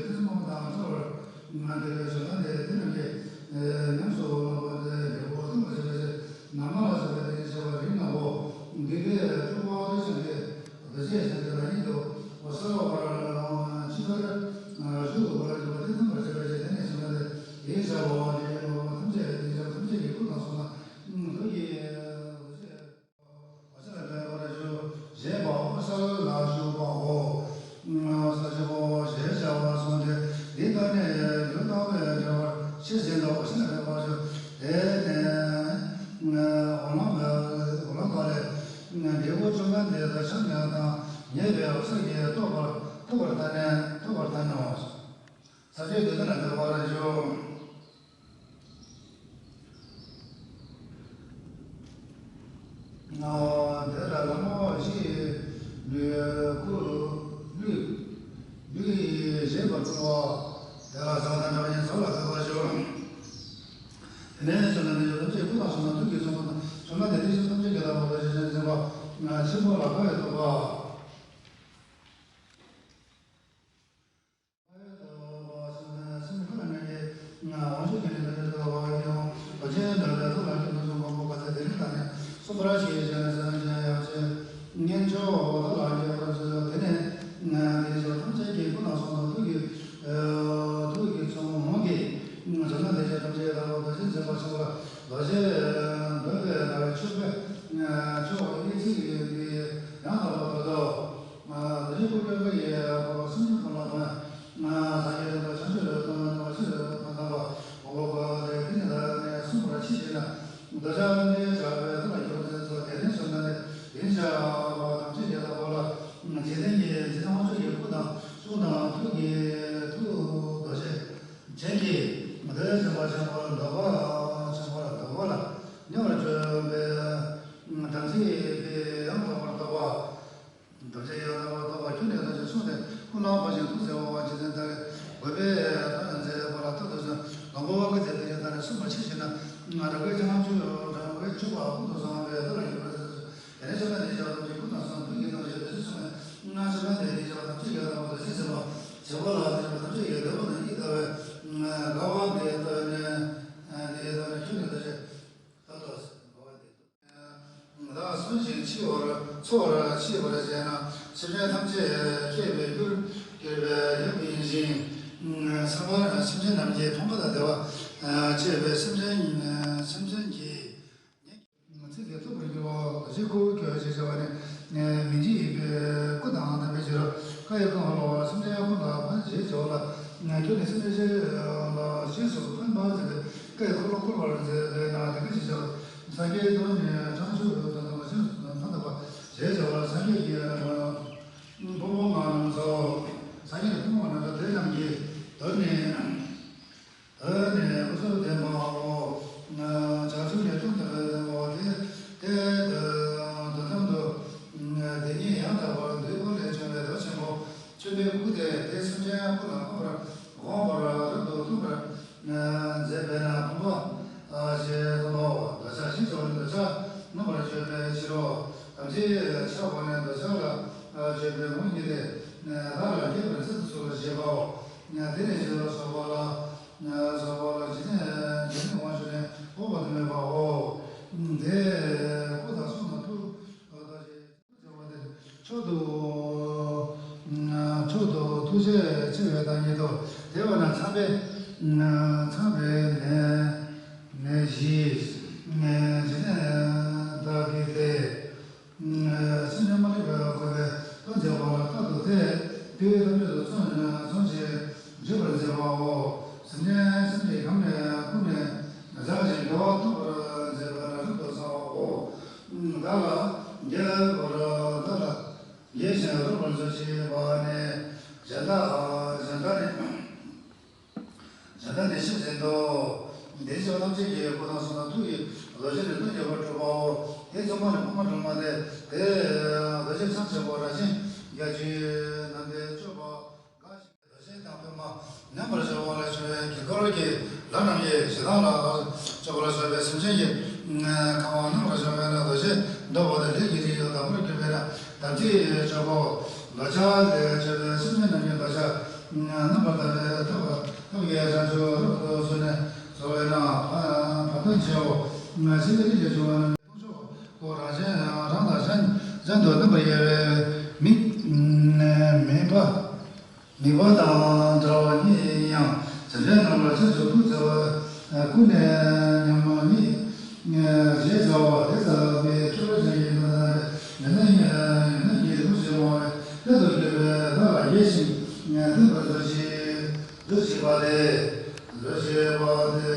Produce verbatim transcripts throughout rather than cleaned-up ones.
ཐུན་མོང་དང་ཚོར་བར་ང་འདི་ལས་བྱོན་ན་དེ་དེ་རྣམས་ཀྱིས་ཉམས་སུ་བླངས་པ་དེ་འབྲས་བུ་ཐོབ་པར་བྱེད་པའི་ཕྱིར། ན་མ་ལ་སོགས་པའི་དེ་ནི་བྱ་བ་རིགས་ལྔ་པོ་འདི་དེ་དཀྲུག་པ་དེ་ཅན་གྱི་རྡོ་རྗེ་འཆང་ཆེན་ལ་ཉིད་དུ་གསོལ་བ་ཅི་ལྟར་བཞུགས་པར་བྱ་བ་དེ་མཚོན་པར་བྱེད་པའི་ཕྱིར། དེ་ནས་བྱོན་ན་དེ་ཡི་བྱ་བ་དེ་ཡི་ཐམས་ཅད་དེ་བྱ་བ་ཐམས་ཅད་ཀྱི་སྐུ་དང་གསུངས་ན་ཐུགས་ཀྱི་རྡོ་རྗེ། ཞེས་པ་ཕོ་སར་ལ་བཞུགས་པའོ། ས་བཅུ་པོ་ཞེས་བྱ་བ་གསུངས་ཏེ། འདི་ལྟར་ནི་ལུས་དང་བའི་འབྲེལ་བར་ཤེས་བཞིན་དུ་ཞེས་པའི་ཕོ་སར་དེ་ནས་འོག་ལམ་འོག་ལམ་པ་ལས་འབྲས་བུ་བཅོམ་ལྡན་འདས་དང་ཆ་མཉམ་དང་ཉེ་བའི་ཕོ་སར་གྱིས་ཐོབ་པར་ཐོབ་པར་ལྟ་ནས་ཐོབ་པར་ལྟ་ནས། ས་བཅུ་དེ་ལྟར་ན་འབྲེལ་བར་འཇུག་དེ་ལ་ལྷ་མོ་བཞི་ལུས་སྐུ་ལུས་ལུས་ཡིས་བཞེས་པར་བསྐུལ་བ། དེ་ལ་ཟབ་དང་འདྲ་བ་ཡིན་ཟབ་ལ་འབད་པར་ཞུ། དེ་ནས་བྱོན་ན་དེ་ཡོད་ཐམས་ཅད་སྐུ་དང་གསུངས་ན་ཐུགས་ཀྱི་གསུང་པོ་དང་བྱོན་ན་དེ་དེ་བཞིན་ཐམས་ཅད་ཀྱི་ལྷ་མོ་ལ་ཞེས་བྱ་བ་ང་ཆེན་པོ་ལ་དགའ་བའི་སྟོན་པ། རྡོ་རྗེ་སྐུ་སྤྲུལ་པ་ཡི་འཁོར་ལོ་སེམས་ཅན་ཐམས་ཅད་ལ་སངས་རྒྱས་བསྟན་པ་བྱང་ཆུབ་ལ་ཐོབ་པར་ཐོབ་པར་ཆེད་དུ་བསྟན་པ་འོ་བ་དེ་ནི་ད་ནས་གསུངས་པར་མཆིས་ཞེ་ན། འདོད་ཆགས་ལས་བྱ་བའི་ཐབས་ལ་འགྱུར་བ་དེ་ཚོ་དེ་ནས་བྱུང་ན་ནི་དེ་བྱ་བ་ཐམས་ཅད་ཀྱི་ལྷ་མོ་ལ་འཇིག་རྟེན་གྱི་འཇིག་རྟེན་དབང་ཕྱུག་གི་སྐུ་དང་གསུང་དང་ཐུགས་ཀྱི་ཐུགས་རྡོ་རྗེ་ཅན་གྱིས་འདོད་ཆེན་པོ་ཆེན་པོ་འདོད་པ་ཆེན་པོ་ལ་འདོད་པ་ལ་མྱུར་བར་སྤྱོད་པའི་དམ་ཚིག་གི་ཡང་དག་པར་རྟོགས་པ། རྡོ་རྗེ་ཡང་དག་པར་རྟོགས་པ་ཁྱོད་ནི་རྡོ་རྗེ་གསུངས་ཏེ། སྐུ་ལ་འབད་ཞིང་ཐུགས་བརྩེ་བ་ཇི་ལྟར་དགོས་པའི་ཐ་མཛད་པ་ལ་ཐུགས་དང་བཅས་ལོངས་སྐུ་བ་ཀུ་ཙི་དེ་ཡང་ད་ནི་གསུངས་པ་ཆེ་ཞིག་ན། ང་རང་གི་བྱང་ཆུབ་རང་གི་ཆུ་བ་ཀུན་ཏུ་བཟང་བའི་ཐ་ལ་ཡོད་པར་དེ་ནས་བྱོན་ན་དེ་བྱ་བ་ཐམས་ཅད་སྐུ་དང་གསུངས་ཐུགས་ཀྱི་རྡོ་རྗེ་རྡོ་རྗེ་གསུངས་ནས། ང་བྱོན་ན་དེ་དེ་བྱ་བ་ཐམས་ཅད་ཡང་དག་པར་རྡོ་རྗེ་འཛིན་པ་བྱེད་པ་ལ་དེ་བྱ་བ་ཐམས་ཅད་ཀྱི་བདེ་བ་དང་ཡིད་ལྟ་བའི་དགའ་བ་འདི་ལྟ་བས་ནི་དེ་ལྟ་བས་ནི་ཁྱོད་ནི་རྡོ་རྗེ་ད་ལྟ་དགའ་བ་འདི། བདག་གསོན་ཅིང་འཆི་བར་འཚོ་བར་མཆིས་པར་བྱས་ན། སེམས་ཅན་ཐམས་ཅད་སྐྱེ་བའི་རྒྱུར་གྱུར་པའི་ཡུམ་ཡིན་ཞིང་། སེམས་པ་སེམས་ཅན་རྣམས་ཀྱི་ཕོངས་པ་དང་བདེ་བ་སྤྱད་པའི་སེམས་ཅན་སེམས་ཅན་གྱི་ཚིག་དེ་ཐུབ་པར་འགྱུར་བ་ཞིག་ཁོ་བོས་ཁྱོད་ཅེས་བྱ་བ་ནི། མི་འཇིགས་ཡིན་པའི་སྐུ་དང་ལྡན་པའི་ཕྱིར། ཀ་ཡེ་ཀ་ཧོ་ལོ་སེམས་ཅན་ཀུན་ལ་ཕན་བྱེད་ཅེས་བྱ་བ་ལ། ཁྱོད་ནི་སེམས་ཅན་ཞིག་ལ་རྗེས་སུ་ཕན་པར་མཛད་པའི་ཀ་ཡེ་ཀ་ཧོ་ལོ་བསྐུལ་བར་མཛད་པས་ན་དེ་སྐད་ཅེས་བྱ་བ། སངས་རྒྱས་དང་ནི་བྱང་ཆུབ་ཏུ་ལྡན་པ་ཞིག་ལ་ཕན་ཐོགས་པ་ཞེས་བྱ་བ་ལ། སངས་རྒྱས་ཀྱི་ཕུང་པོ་ལྔ་རྣམས་སོ། སངས་རྒྱས་ཀྱི་ཕུང་པོ་ལྔ་རྣམས་དེ་རྣམས་ཀྱི་དོན་ནི། དོན་ནི་སྐུ་གསུང་ཐུགས་མ་འོ། བྱང་ཆུབ་ཀྱི་སྟོང་ཐུན་མོང་བའི་ཐུན་མོང་དེ་དེ་དོན་དམ་དུ། དེ་ཉིད་ཡང་དག་པར་འདོད་པ་ལས་བྱུང་བའི་རྡོ་ཆེན་པོ་མཆོད་པའི་སྐུ་དེ་དེ་སེམས་ཅན་ཀུན་ལ་ཕན་པར་དགོངས་པར་རབ་ཏུ་བསྟོད་པར་མཛད་པས་ན་ཕུང་པོ་ཞེས་དམ་པའོ། འདོད་ཆགས་ཞེས་བྱ་བ་ནི་འདོད་ཆགས་མངོན་པར་བརྗོད་པའི་ཕྱིར་རོ། དམ་ཚིག་ཆགས་པ་ནི་འདོད་ཆགས་ལ་བརྗོད་པའི་མུ་སྟེགས་ཏེ། བདག་ལ་རྒྱས་པར་ཚིག་ཏུ་གསོལ་ཞེས་པའོ། དེ་ནས་ཞེས་ལ་སོགས་པ་ལ། སོགས་པ་ལ་ཇི་སྙེད་ཇི་སྙེད་དབང་ཕྱུག་ནི་འཕགས་པ་དུ་མས་པའོ། དེ་སྐུ་དང་གསུང་དང་ཐུགས་དང་ཞེས་བྱ་བ་དེ་མཆོག་ཏུ་མཆོག་ཏུ་ཐུགས་རྗེ་ཆེ་བའི་བདག་ཉིད་དོ། དེ་བས་ན་ཚངས་པའི་ཚངས་པའི་ནས་ནས་བཞི་ཇི་སྙེད་བདག་གིས་ཏེ། སེམས་ཅན་མ་ལུས་པའི་དགོས་པའི་དོན་མཛད་པ་ལ་རྟག་ཏུ་དེ་དུས་ཐམས་ཅད་དུ་མཚོན་མཚོན་ཞིང་འཇུག་པར་མཛད་པའོ། སེམས་ཅན་སེམས་ཀྱི་ཁམས་ནས་ཀུན་ནས་བྱ་ཞིང་དགེ་བ་ཐོབ་པར་མཛད་པ་ལ་རབ་ཏུ་གསོལ་བའོ། བདག་ལ་དགེ་བར་བདག་ལ་དགེ་ཞིང་རབ་པར་མཛོད་ཅེས་པ་ནི་གཞན་དག་གཞན་དག་ནི། གཞན་དག་ནི་ཤེས་བཞིན་དུ། འདིར་བྱ་བ་ཐམས་ཅད་ཀྱི་སྐུ་དང་གསུང་དང་ཐུགས་ཀྱི་རྡོ་རྗེ་ནི་སྟོང་ཉིད་པར་གྲུབ་པའོ། དེ་ཚང་མ་ནི་ཕ་མ་སྒྲོལ་མ་སྟེ། དེ་རྡོ་རྗེ་འཆང་ཆེན་པོ་རང་བཞིན་རྒྱ་ཆེའི་རྣམ་པའི་སྤྱོད་པ་དགའ་ཞིང་རྡོ་རྗེ་དང་པདྨ་མཉམ་པར་སྦྱོར་བ་ལ་སྦྱོར་བའི་དཀྱིལ་འཁོར་གྱི་ལྷ་རྣམས་ཀྱིས་ཞེ་སྡང་ལ་སྐྱོབ་པར་བྱེད་པའི་སེམས་ཅན་གྱི་ཁམས་རྣམ་པར་སྦྱོར་བས་ན་རྡོ་རྗེ་ཟླ་བ་དང་ལྷའི་རིགས་ཀྱི་ཡང་དག་པར་གྱུར་པས་ན་དམ་ཚིག་ཆོས་འཁོར་འདོད་ཆགས་ལས་སྐྱོབ་པའི་སེམས་ཅན་རྣམས་ཀྱི་འདོད་ཆགས་རྣམ་པར་ དམིགས་པ་དང་བྲལ་བ་ཉིད་ཡིན་ཡང་། བྱམས་ཆེན་རྣམས་ལ་སྤྱན་ཚོགས་ཐུགས་བརྩེ་བ། ཀུན་ནས་ཉོན་མོངས་ཉིད། ཞེས་བྱ་བ་དེ་ལྟ་བུའི་སྤྲོས་པ་ཅན་གྱི་ནི་ཡོན་ཏན་གྱི་རིན་པོ་ཆེ་མང་བའི་སླད་དུ་གྱུར་པའི་བདག་ལ་དགྱེས་ཤིང་བསྟོད་པར་འདུ་ཤེས། འདུ་ཤེས་པ་སྟེ། འདུ་ཤེས་པ་སྟེ།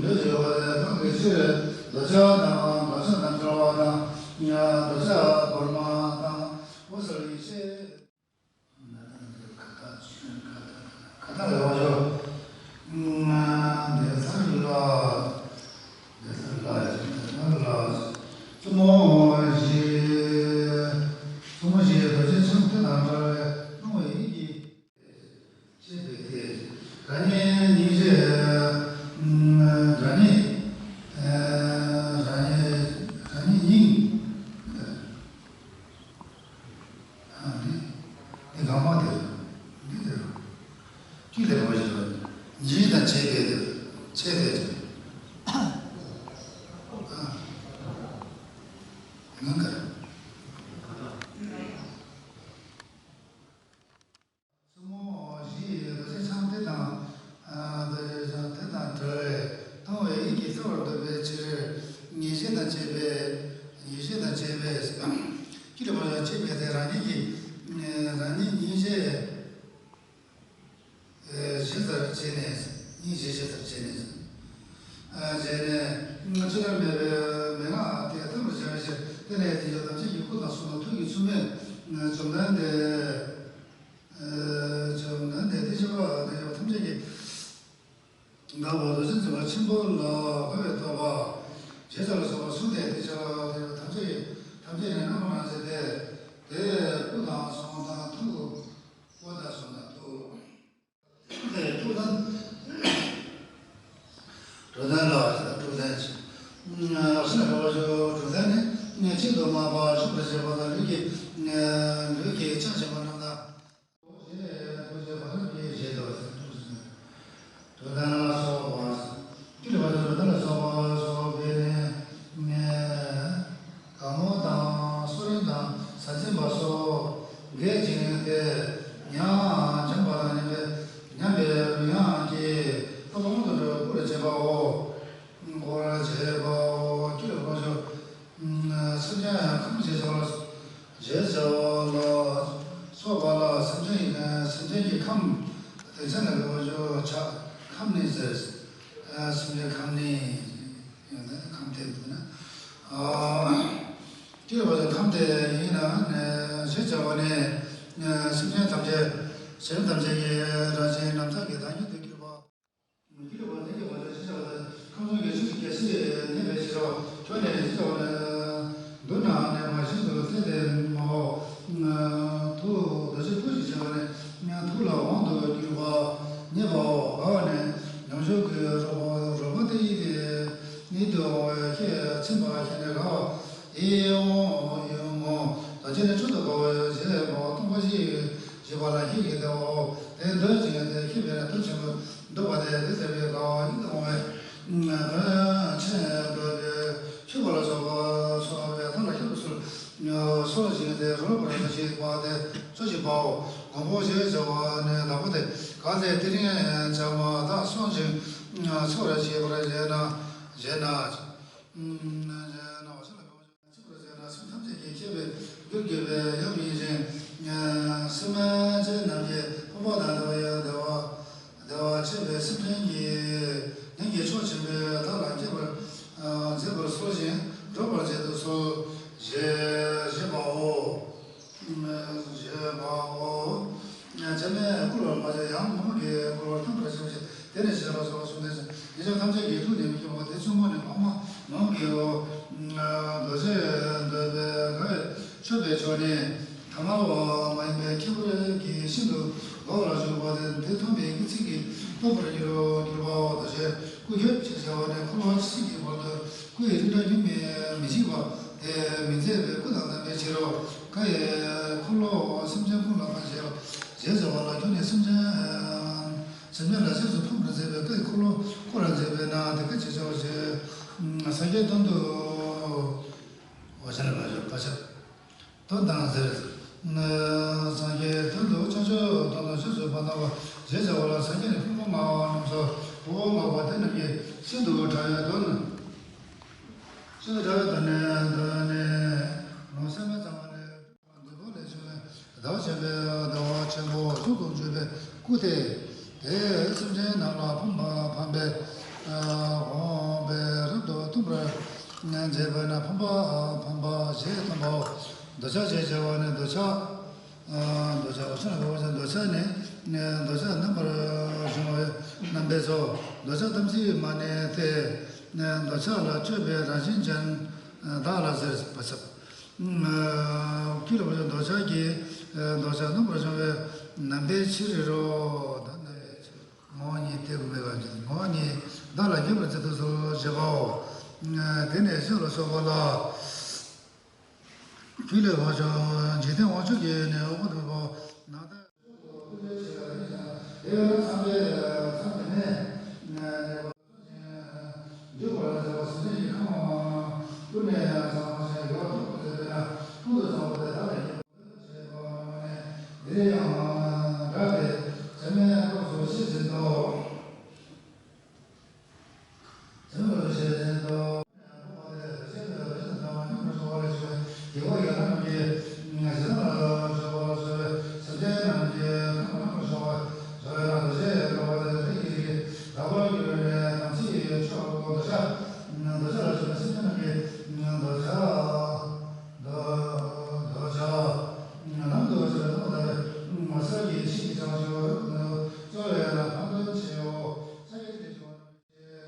འདུ་ཤེས་པ་སྟེ་གང་གི་ཕྱིར་འདོད་ཆགས་དང་འདོད་ཆགས་དང་བྲལ་བ་དང་། འདོད་ཆགས་སྒོ་མ་དང་འོད་གསལ་ཡེ་ཤེས། ཁ་བཏགས་ལ་ཡོང་ཤོག །དེ་ལྟར་ལ། དེ་ལྟར་ལ། དེ་ལྟར་ལ། གཙོ་མོ་བཞི། གཙོ་མོ་བཞི་རྡོ་རྗེ་འཆང་དེ་དང་འདྲ་བའི་སྣང་བའི་ཡིད་ཀྱིས། ཅེས་པའི་དེ། རང་ཉིད་སྙིང་རྗེ། རང་ཉིད། རང་ཉིད། རང་ཉིད་སྙིང་། འདི། འདི་གང་མ་དེ། འདི་དེ། ཅི་ལས་མ་ཞིག་ལ། འཇིགས་དང་བཅས་པའི་དེ། བཅས་པའི་དེ། ང་ག་གཙོ་མོ་བཞི་ཡི་རྡོ་རྗེ་འཆང་དེ་དང་། རྡོ་རྗེ་འཆང་དེ་དང་འདྲ་བའི་སྣང་བའི་ཡིད་ཀྱིས་བསྟོད་པར་འདོད་པའི་ཕྱིར། ཡེ་ཤེས་དང་བཅས་པའི། ཡེ་ཤེས་དང་བཅས་པའི། ཅི་ལས་མ་ཞིག་ལ་བཅས་པའི་དེ་རང་ཉིད་ཀྱི། རང་ཉིད་སྙིང་རྗེ། ཇི་ལྟར་བྱས་ནས། སྙིང་རྗེ་ཇི་ལྟར་བྱས་ནས། བྱས་ནས། བཅོས་མ་མེད་པའི་མན་ངག་དེ་བསྟན་པར་བྱ་བའི་ཕྱིར། དེ་ནས་དེ་ཡང་དམ་ཅན་གྱི་སྐུ་དང་གསུང་དང་ཐུགས་ཀྱི་བཅོས་མའི་བཅོམ་ལྡན་འདས། བཅོམ་ལྡན་འདས་ཐམས་ཅད་ཀྱིས། བདག་པོ་རྡོ་རྗེ་འཛིན་པ་ཆེན་པོ་ལ་དགའ་བའི་སྤྲོ་བ། ཞེས་བྱ་ལ་སོགས་པ་གསུངས་ཏེ། དེ་ཕྱིར་དེ་ཐམས་ཅད་ཀྱིས་ཐམས་ཅད་ནས་རྣམ་པར་སྣང་མཛད་དེ། དེ་སྐུ་དང་གསུང་དང་ཐུགས། སྐུ་དང་གསུང་དང་ཐུགས། དེ་སྤྲོ་ལྡན། སྤྲོ་ལྡན་ལ་སྤྲོ་ལྡན་ཞེས། སྤྲོ་ལྡན་ཞེས་པ་སྤྲོ་ལྡན་ནི་གཅིག་ཏུ་མ་བར་བཞུགས་པར་བྱེད་པ་དང་། ལུས་ཀྱི། ལུས་ཀྱི་ཕྱག་བྱེད་པ་རྣམས་དང་། ཞེས་ཐུགས་རྗེ་བ་རབ་ཀྱི་ཞེས་སོ། དྲུག་ལྡན་ལ་སོགས་པ། ཀྱི་ལ་བ་དང་དྲུག་ལྡན་ལ་སོགས་པ་སོགས་པའི་ནི། གང་མོ་དང་སོ་རིམ་དང་ས་འཛིན་པ་སོགས་འགལ་ཅིང་སྟེ། ཉམས་སྦྱངས་པ་དང་ཉམས་པའི་ཉམས་པའི་མིང་ཡང་གྱིས་སྟོབས་དབང་དུ་འགྲོ་བའི་སྐུར་བྱེད་པའོ། སྐུར་བྱེད་པའོ། ཀྱི་ལ་བ་ཞོ། སེམས་ཅན་ཁམས་ཞེས་བྱ་བ་ལ། ཞེས་བྱ་བ་ལ་སོགས་པ་ལ་སེམས་ཅན་ཡིན་ན་སེམས་ཅན་གྱི་ཁམས། དེ་ཚེ་ན་དགེ་བ་ཞུ་ཆ་ཁམས་ནི་ཟེར། སེམས་ཅན་ཁམས་ནི་ཡང་དེ་ཁམས་དེ་འདུག་ན། ཀྱི་ལ་བ་ཁམས་དེ་ཡིན་ན་ཞེས་བྱ་བ་ནི། སེམས་ཅན་ཐམས་ཅད་སེམས་ཐམས་ཅད་ཀྱི་རང་བཞིན་ནམ་མཁའི་བདག་ཉིད་དུ་གྱུར་པ། ཀྱི་ལ་བ་ནི་ཀྱི་བ་ཞེས་བྱ་བ་ཁམས་གསུམ་གྱི་ཆོས་ཀྱི་རྒྱལ་སྲས་ཉན་པའི་ཕྱིར་རོ། ཁྱོད་ནི་ཞེས་བྱ་བ་ནི་མདུན་ན་གནས་པ་བཞིན་དུ་སྟེ་དེ་མའོ། ཐུགས་རྡོ་རྗེ་ཐུགས་ཞེས་བྱ་བ་ནི་ཐུགས་ལ་དབང་དུ་གྱུར་པ་རྙེད་པའོ། དགའ་བ་ནི་ཉམ་ཆུང་གི་རོ་རོ་པོ་ཏི་ཡི་ནི་དུ་འོང་བའི་ཁྱེད་ཚིམ་པ་ཁྱེད་ནི་དགའ་བ། ཡིད་འོང་ཡིད་འོང་དང་བཅས་ནས་མཆོག་ཏུ་དགའ་བའི་ཞེས་པ་སྟོང་པ་ཞིག་ཞེས་པ་ལ་ཤེས་ཀྱི་བདེ་བའོ། དེ་འདོད་ཅིང་དེ་ཤེས་པས་ན་མཐུ་ཆེན་པོ་འདོད་པ་སྟེ། དེ་ལྟ་བུའི་དགའ་བ་ཉིད་དུ་འོང་བའི་དོན་ཆེན་འདོད་པའི་མཆོད་པ་ལ་སོགས་པ་སོགས་པའི་ཐབས་ལ་མཁས་པའི་ཚུལ་གསོལ་ཞིང་དེ་རོལ་པར་བྱེད་པ་སྟེ་གཙོ་ཆེ་བའོ། མགོན་པོ་ཞེས་བྱ་བ་ནི་བདག་པོ་སྟེ། གལ་ཏེ་དེ་རིང་བྱམས་པ་དག་གསོལ་ཞིང་ཚོར་བར་བྱེད་པར་བྱེད་ན་བྱེད་ན་བྱེད་ན། གཅིག་པར་བྱས་ན་སེམས་ཐམས་ཅད་ཀྱི་ཁྱབ་པའི་རྒྱུར་གྱུར་པའི་ཡབ་ཡིན་ཞིང་། སེམས་ཅན་རྣམས་ཀྱི་ཕུང་པོ་དང་བདེ་བ་ཡང་བདེ་བ་བདེ་བ་ཆེན་པོའི་སེམས་ཅན་གྱི་ནང་གི་ཕྱོགས་ཆེན་པོའི་བདག་ལ་མཁྱེན་པར་མཛད་པར་གསོལ་ཞིང་སྒྲོག་པར་མཛད་དུ་གསོལ་ཞེས་ཞེས་པའོ། ཞེས་པའོ། བྱམས་པས་བསྐུལ་བར་མ་བྱས་ཡང་། མོས་གུས་ཀྱིས་བསྐུལ་བར་བསྟན་པར་བྱ་ཞེས། དེ་ནས་ཞེས་པ་སོགས་པ་གསུངས་ཏེ། ཡེ་ཤེས་ཐམས་ཅད་ཀྱི་ཐུགས་ནི་མི་སྐྱོ་བ་སྟེ། གཙོ་མོ་ནི་འཕགས་མ་མོའུ་འགལ་བའོ། རྡོ་རྗེ་འདོད་པའི་དགའ་བའི་མཆོད་པའི་མཆོག་ནི་ཐ་མལ་བ་མ་ཡིན་པའི་ཁྱད་པར་གྱིས་ཤིན་ཏུ་མགོ་བར་གྱུར་པ་སྟེ། འདི་མཐོང་བས་ཡིད་ཀྱི་ཚིག་གིས་རྟོགས་པར་འགྱུར་རོ། འགྱུར་བའོ། རྡོ་རྗེ་སྐུ་ཁྱབ་ཅེས་བྱ་བ་ནི་འཁོར་ལོ་ཆ་གཅིག་གི་བར་དུ་སྐུ་ཡི་རིགས་འདྲ་རྒྱུན་མི་མི་འཆད་པ་དེ་མི་མཛད་པའི་སྐུ་དང་ལྡན་པའི་ཕྱིར་རོ། བཀའ་ཡི་འཁོར་ལོ་སེམས་ཅན་ཀུན་ལ་ཕན་བྱེད་པ་ཞེས་བྱ་བ་ལ། ཁྱོད་ནི་སེམས་ཅན་སེམས་ཅན་ལ་རྗེས་སུ་ཕན་པར་མཛད་པའི་བཀའ་ཡི་འཁོར་ལོ་བསྐོར་བར་མཛད་པས་ན་དེ་སྐད་ཅེས་བྱ་བ་ཞེས། ས་སྐྱའི་དོན་དུ་འོ་ཆ་ལ་བ་ཞོ་བ་ཆ་དོན་དང་ཟེར། སངས་རྒྱས་དོན་དུ་ཕྱག་མཆོད་དང་དུ་ཕྱག་མཆོད་པ་གནང་བ་ཞེས་བྱ་བ་ལ། སངས་རྒྱས་ནི་ཕུང་པོ་ལྔ་པོ་རྣམས་སོ། ཕུང་པོ་ལྔ་པོ་དེ་རྣམས་ཀྱི་ཤིན་ཏུ་ཕྲ་བའི་དོན། ཤིན་ཏུ་ཕྲ་བའི་དོན་ནི། དོན་ནི་ལུང་སེམས་མེད་ཙམ་པ་ལས། འདུས་པ་ལས་བྱུང་བའི་ཟླ་བ་ཆེན་པོའི་ཟླ་བ་ཆེན་པོ་གཟུགས་སུ་གྱུར་པའི་སྐུ་སྟེ། དེས་སེམས་ཅན་རྣམས་ལ་ཕན་པ་ཕན་པའི་དབང་པོས་རབ་ཏུ་མཐོང་བར་མཛད་པས་ན་ཕན་པ་ཕན་པ་ཞེས་སྟོན་པའོ། འདོད་ཆགས་ཞེས་བྱ་བ་ནི་འདོད་ཆགས། འདོད་ཆགས་འོ་ཆ་ན་འདོད་ཆགས་ནི། འདོད་ཆགས་རྣམ་པར་གཞོལ་བའི་རྣམ་པས་སོ། འདོད་ཆགས་དམ་ཚིག་མ་ནི་སྟེ། འདོད་ཆགས་ལ་སྤྱོད་པའི་རང་བཞིན་ཅན་བདག་ལ་ཟེར་བ་ཟེར། ཀྱི་ལ་བ་འདོད་ཆགས་ཀྱི། འདོད་ཆགས་རྣམ་པར་གཞོལ་བའི་རྣམ་པའི་ཕྱིར་རོ། ད་རྣམ་པའི་ཕྱིར། ངོ་བོ་ཉིད་དེ་བུམ་པའི་བ་ཅན་ངོ་བོ་ཉིད་བདག་ལ་ངེས་པར་འཛིན་ཏོ་སོ་ཞེས་པའོ། དེ་ནས་ཞེས་ལ་སོགས་པ་ལ། ཀྱི་ལ་བ་འཇིག་རྟེན་དབང་ཕྱུག་གི་ནི་འོག་མ་དུ་བ་ན་ད། འཇུག་པར་མཛད་པ་སེམས་ཅན་གྱི་ཁམས་ཀུན་ནས་ཡང་ཚང་བ་ཞིག་ཡོད་དུ་མཛད་པས་ན་ཀུན་ཏུ་ཚང་བ་དེ་དག་ལ་ཡོད་ཞེས་པ་ནི། དེ་ཡང་སྒྲ་དེ་ཚད་མའི་སྐབས་སུ་ཤེས་ཟིན་ཏོ། ཚད་མའི་སྐབས་སུ་ཤེས་ཟིན་ཏོ།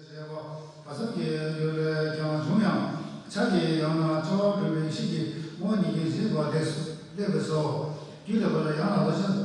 ཞེས་པ་བ་ཚབ་ཀྱི་ཡུལ་ལས་ཀྱང་བྱུང་ཡང་ཆ་གི་ཡང་ན་ཆ་བ་འགྲུབ་པའི་ཤིང་གི་ངོ་བོ་ཉིད་ཀྱིས་གཟིགས་པ་ལེགས་སོ། ལེགས་པས་སོ། རྒྱུད་ལས་པ་ལ་ཡང་ན་འདོད་ཆགས་